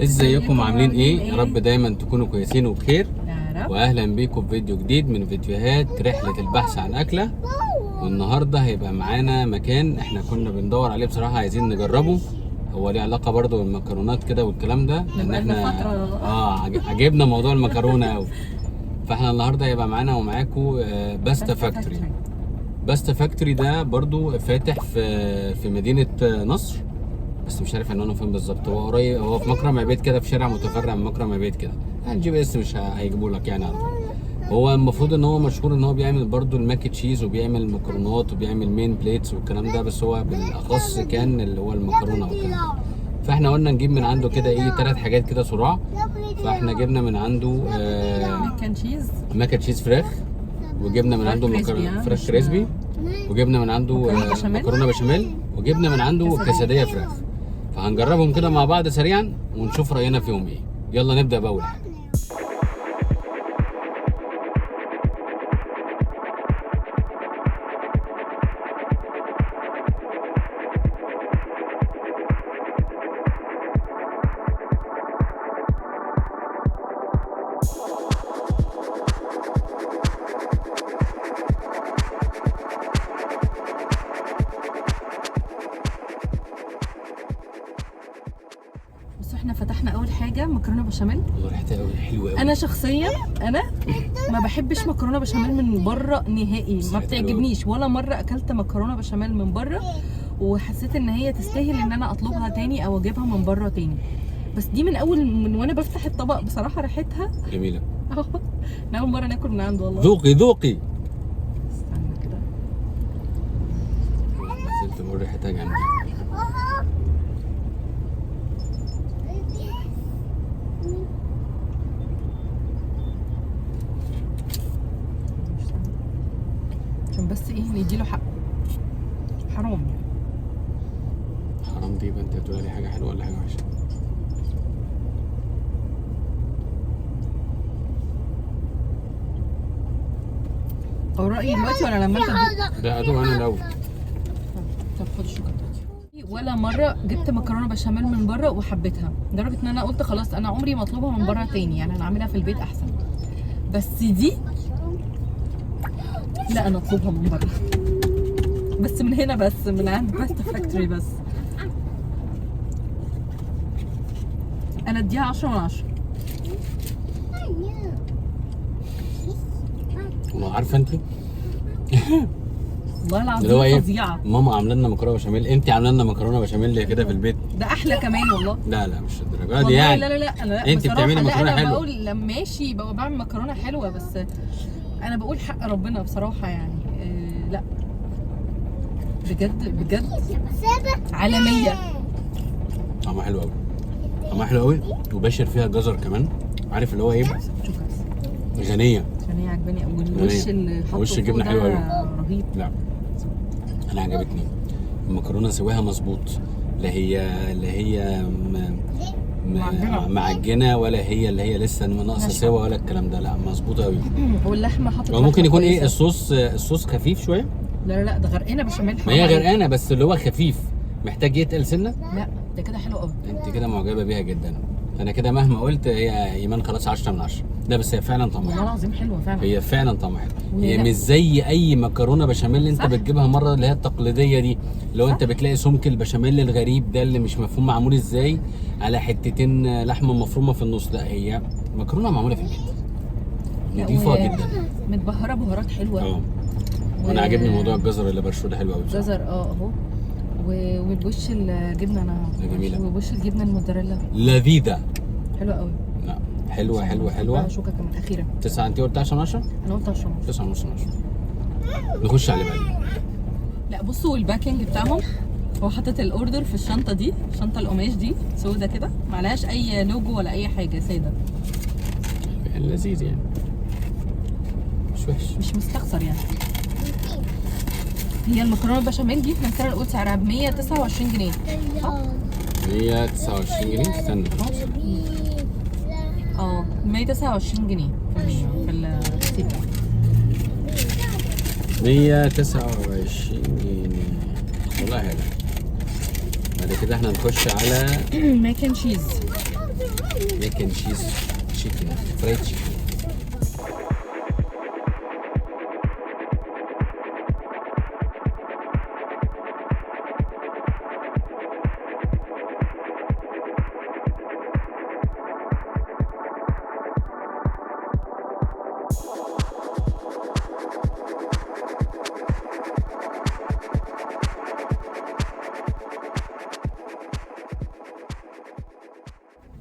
ازيكم عاملين ايه؟ يا رب دايما تكونوا كويسين وبخير. يا رب. واهلا بيكم في فيديو جديد من فيديوهات رحلة البحث عن اكلة. والنهارده هيبقى معانا مكان احنا كنا بندور عليه بصراحة، عايزين نجربه. هو ليه علاقة برضو بالمكرونات كده والكلام ده، لان بقالنا احنا فترة. عجبنا موضوع المكرونة قوي. فاحنا النهارده هيبقى معانا ومعاكم Pasta Factory. Pasta Factory ده برضو فاتح في مدينة نصر، بس مش عارف عنوانه فين بالظبط. هو قريب، هو في مكرم عبيد كده، في شارع متفرع من مكرم عبيد كده. يعني GPS مش هيجيبوا لك يعني على طول. هو المفروض ان هو مشهور ان هو بيعمل برضو ال mac cheese وبيعمل مكرونات وبيعمل main plates والكلام ده، بس هو بالاخص كان اللي هو المكرونه والكلام ده. فاحنا قلنا نجيب من عنده كده ايه، ثلاث حاجات كده صراع. فاحنا جبنا من عنده mac and cheese، mac cheese فراخ، وجبنا من فراخ عنده crispy، مكرونه ها؟ فراخ مش crispy، وجبنا من عنده مكرونة بشاميل؟ مكرونه بشاميل، وجبنا من عنده كاسادية. كاساديه فراخ. فهنجربهم كده مع بعض سريعا ونشوف راينا فيهم ايه. يلا نبدا باول حاجة. بس احنا فتحنا اول حاجة مكرونه بشاميل. والله ريحتها قوي حلوة قوي. انا شخصيا انا ما بحبش مكرونه بشاميل من بره نهائي، بس ما ريحتها حلوة. بتعجبنيش ولا مرة اكلت مكرونه بشاميل من بره وحسيت ان هي تستاهل ان انا اطلبها تاني او اجيبها من بره تاني. بس دي من اول من وانا بفتح الطبق بصراحة ريحتها جميلة. انا اول مرة ناكل من عنده والله. ذوقي ذوقي. استنى كده. ما زلت بقول ريحتها جامدة. عشان بس ايه نديله حقه، حرام يعني. حرام دي، يبقى انت هتقول لي حاجة حلوة ولا حاجة وحشة؟ او رايي دلوقتي ولا لما انت تدوق؟ ده ادوق انا الاول. طب خد الشوكة بتاعتي. ولا مرة جبت مكرونه بشاميل من بره وحبيتها لدرجة ان انا قلت خلاص انا عمري ما اطلبها من بره تاني، يعني انا اعملها في البيت احسن. بس دي لا، انا اطلبها من بره، بس من هنا، بس من عند Pasta Factory بس. انا اديها 10 من 10. والله عارفه انت والله اللي العظيم هو ايه، فظيعة. ماما عامله لنا مكرونه بشاميل، انت عامله لنا مكرونه بشاميل كده في البيت. ده احلى كمان والله. لا لا مش الدرجة دي والله يعني. لا لا لا انا لا انت بصراحة بتعملي لا مكرونة انا حلوة. بقول لا ماشي بقى بعمل مكرونه حلوة، بس انا بقول حق ربنا بصراحة يعني. لا بجد بجد عالمية. طعمها حلو قوي، طعمها حلو قوي، وباشر فيها جزر كمان، عارف اللي هو ايه، شوف بس غنية. عشان هي عجباني قوي، والوش اللي حاطه وش فوق الجبنة ده حلو قوي. رهيب. لا انا عجبتني المكرونه، سواها مظبوط، لا هي لا هي معجنة. معجنه، ولا هي اللي هي لسه ناقصه ناشفة. سوا ولا الكلام ده، لا مظبوطة قوي. واللحمة حاطط هو ممكن لحمة يكون ايه كويسة. الصوص، الصوص خفيف شوية. لا لا لا ده غرقانة بشاميل. ما هي حرام عليك. غرقانة، بس اللي هو خفيف محتاج يتقل سنة. لا ده كده حلو قوي. انت كده معجبه بيها جدا. انا كده مهما قلت هي ايمان خلاص 10 من 10. لا بس هي فعلا طعمها والله حلو. العظيم حلوة فعلا. هي فعلا طعمها حلو. هي لا. مش زي اي مكرونه بشاميل انت صح. بتجيبها مرة، اللي هي التقليدية دي، اللي هو انت صح. بتلاقي سمك البشاميل الغريب ده اللي مش مفهوم معمول ازاي، على حتتين لحمه مفرومه في النص. لا هي مكرونه معمولة في البيت، لا، نضيفه جدا. متبهره بهارات حلوة. اه وانا عاجبني موضوع الجزر اللي برشوه ده، حلو قوي بصراحة. جزر اهو، والوش الجبنة انا ده جميلة. ووش الجبنة الموتزاريلا لذيذة. حلوة قوي. لا حلوة حلوة حلوة. شوكه كمان اخيرا. 9، انت قلت 10 من 10؟ انا قلت 10 من 10. 9 ونص من 10. نخش على اللي بعديه. لا بصوا ال packing بتاعهم، هو حاطط ال order في الشنطة دي، الشنطة القماش دي سودا كده، معلهاش اي لوجو ولا اي حاجة، ساده. لذيذ يعني، مش وحش. مش مستخسر يعني. هي المكرونه البشاميل دي احنا نسينا نقول سعرها ب 129 جنيه. 129 جنيه. استنى 129 جنيه في السيت. 129 جنيه والله حلو. بعد كده احنا نخش على mac and cheese. mac and cheese chicken fried chicken.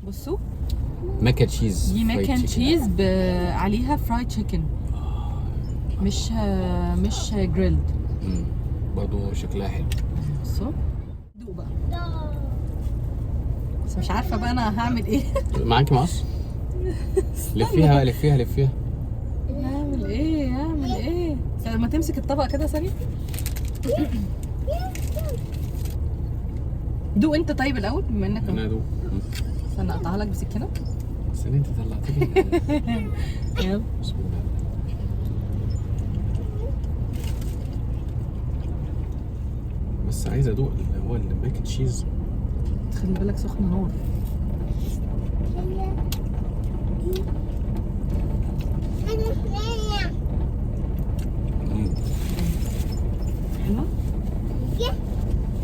بصوا mac and cheese دي fried mac and chicken. cheese عليها fried chicken، مش grilled. برضو شكلها حلو. بصوا دوق بقى، بس مش عارفه بقى انا هعمل ايه. معاكي مقص؟ لفيها بقى، لفيها لفيها. هعمل ايه؟ هعمل ايه؟ لما تمسك الطبق كده ثانية. دوق انت طيب الاول بما انك انا ادوق. استنى اقطعها لك بسكينة. استني انت طلعت لي. يلا بسم الله. بس عايز ادوق اللي هو ال mac cheese. خلي بالك سخنة نار. حلوة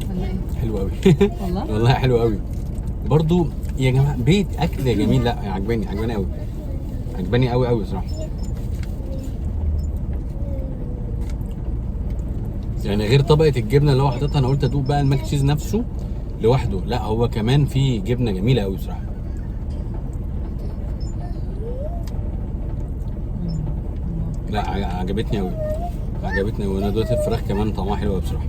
ولا ايه؟ حلو قوي. والله والله حلو قوي. برضو يا جماعة بيت اكل يا جميل. لا عجباني، عجباني قوي، عجباني قوي قوي صراحة. يعني غير طبقه الجبنة اللي هو حاططها، انا قلت ادوق بقى ال mac cheese نفسه لوحده، لا هو كمان فيه جبنه جميلة قوي بصراحة. لا عجبتني قوي، عجبتني قوي. انا دوت الفراخ كمان طعمها حلو قوي بصراحة.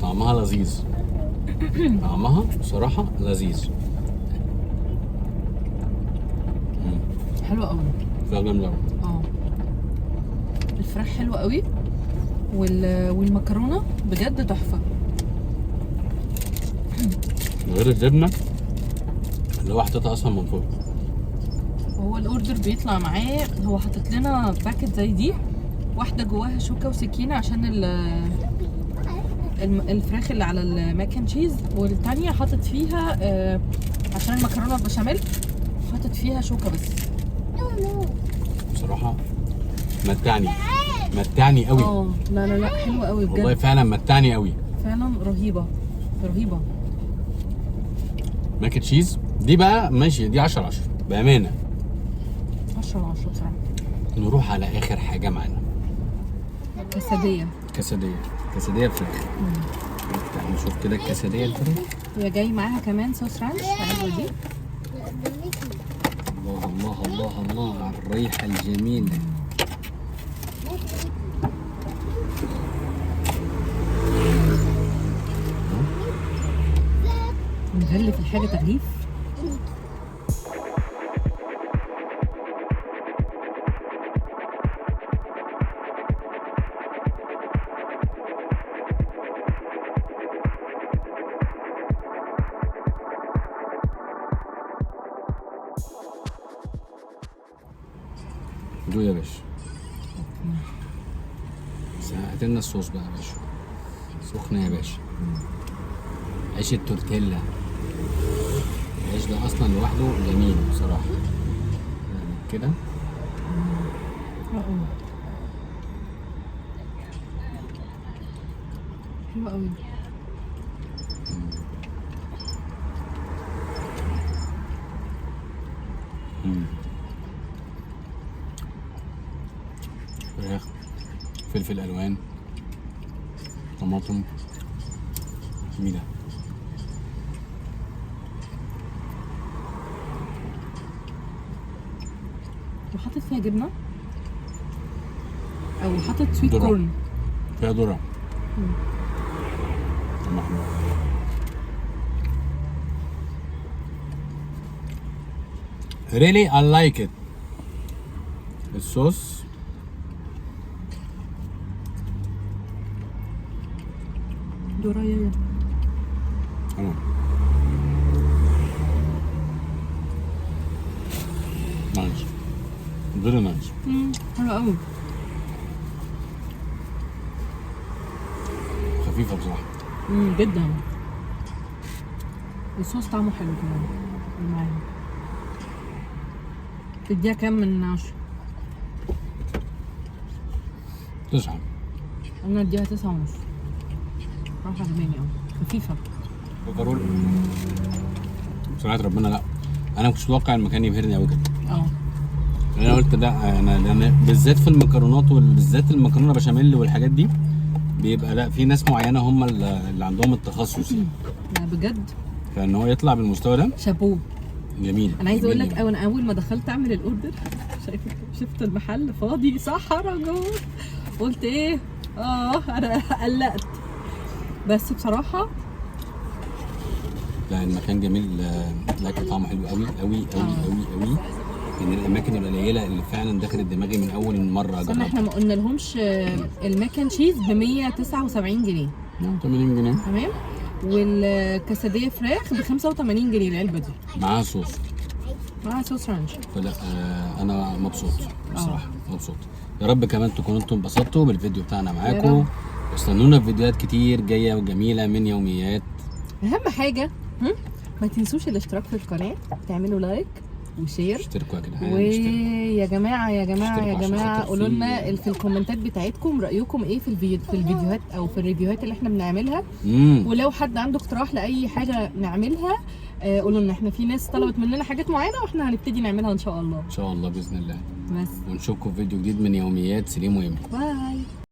طعمها لذيذ، طعمها بصراحة لذيذ. حلوة قوي، فراخ جامدة قوي. الفراخ حلوة قوي، والمكرونة بجد تحفة، غير الجبنة اللي هو حاططها أصلا من فوق. وهو ال order بيطلع معاه، هو حاطط لنا packet زي دي، واحدة جواها شوكة وسكينة عشان الفراخ اللي على ال mac and cheese، والتانية حاطط فيها عشان المكرونة البشاميل حاطط فيها شوكة بس. بصراحة متعني، متعني قوي. لا لا لا حلوة قوي بجد والله، فعلا متعني قوي، فعلا رهيبة رهيبة. mac and cheese دي بقى ماشي، دي 10 10 بأمانة، 10 10 بصراحة. نروح على آخر حاجة معانا، كسدية. كسدية، كسدية فراخ. تعالوا نشوف كده الكسدية الفراخ. هي جاي معاها كمان صوص ranch حلوة دي. الله الله الله الله على الريحة الجميلة. نغلف الحاجة تغليف. دوق يا باشا. بس هات لنا الصوص بقى يا باشا، سخنة يا باشا. عيش التورتيلا، العيش ده اصلا لوحده جميل بصراحة. يعني كده حلو قوي. فراخ، فلفل الوان، طماطم، جميلة. وحاطط فيها جبنه او حاطط sweet ذرة. corn فيها ذره. Really I like it. الصوص ذره يا nice، very nice. حلو قوي. خفيفة بصراحة. جدا. الصوص طعمه حلو كمان اللي معاها. تديها كام من 10؟ 9. انا اديها 9.5. راحة عجباني قوي، خفيفة. overall بصراحة ربنا، لا انا ما كنتش متوقع المكان يبهرني قوي كده. انا قلت لا، انا بالذات في المكرونات وبالذات المكرونه بشاميل والحاجات دي بيبقى لا في ناس معينة هم اللي عندهم التخصص يعني. لا بجد فان هو يطلع بالمستوى ده شابوه. جميل. انا عايزه اقول لك جميل. انا اول ما دخلت اعمل ال order شفت المحل فاضي صحرا جوه، قلت ايه انا قلقت، بس بصراحة لا المكان جميل، الاكل طعمه حلو قوي قوي قوي قوي قوي. من الاماكن القليلة اللي فعلا دخلت دماغي من اول مرة استنى، اجربها. احنا ما قلنا لهمش ال mac and cheese ب 179 جنيه. 80 جنيه. تمام. والكاساديه فراخ ب 85 جنيه العلبة دي معاها صوص، معاها صوص ranch. فلا انا مبسوط بصراحة، مبسوط. يا رب كمان تكونوا انتم انبسطتوا بالفيديو بتاعنا معاكم، واستنونا في فيديوهات كتير جاية وجميلة من يوميات. اهم حاجة ما تنسوش الاشتراك في القناة، تعملوا like و share. اشتركوا يا جدعان، ويا جماعة يا جماعة يا اشتركوا عشان جماعة خاطر قولوا لنا في الكومنتات بتاعتكم رايكم ايه في الفيديوهات او في ال review هات اللي احنا بنعملها. ولو حد عنده اقتراح لاي حاجة نعملها قولوا لنا. احنا في ناس طلبت مننا حاجات معينة واحنا هنبتدي نعملها ان شاء الله. ان شاء الله باذن الله. بس ونشوفكم في فيديو جديد من يوميات سليم وإيمي. bye.